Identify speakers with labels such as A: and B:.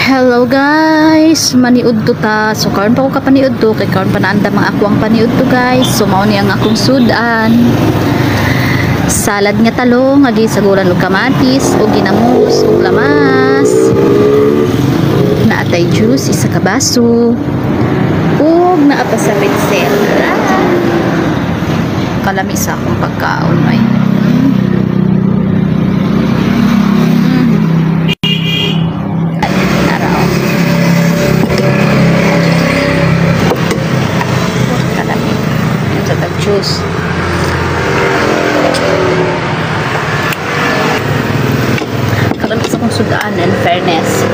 A: Hello guys, maniud to ta. So karon pa ko kapaniud to kay karon pa naandam ang ako ang paniud to, guys. So mao ni ang akong sudan. Salad nga talong nga gisaguran og kamatis ug ginamos ug lamas. Naatay juice isa ka baso. Ug naa pa sa pretzel. Kalami sa akong pagkaon ay. Araw. Kalami. Yung sa tag juice. Kalami sa akong sudan, in fairness.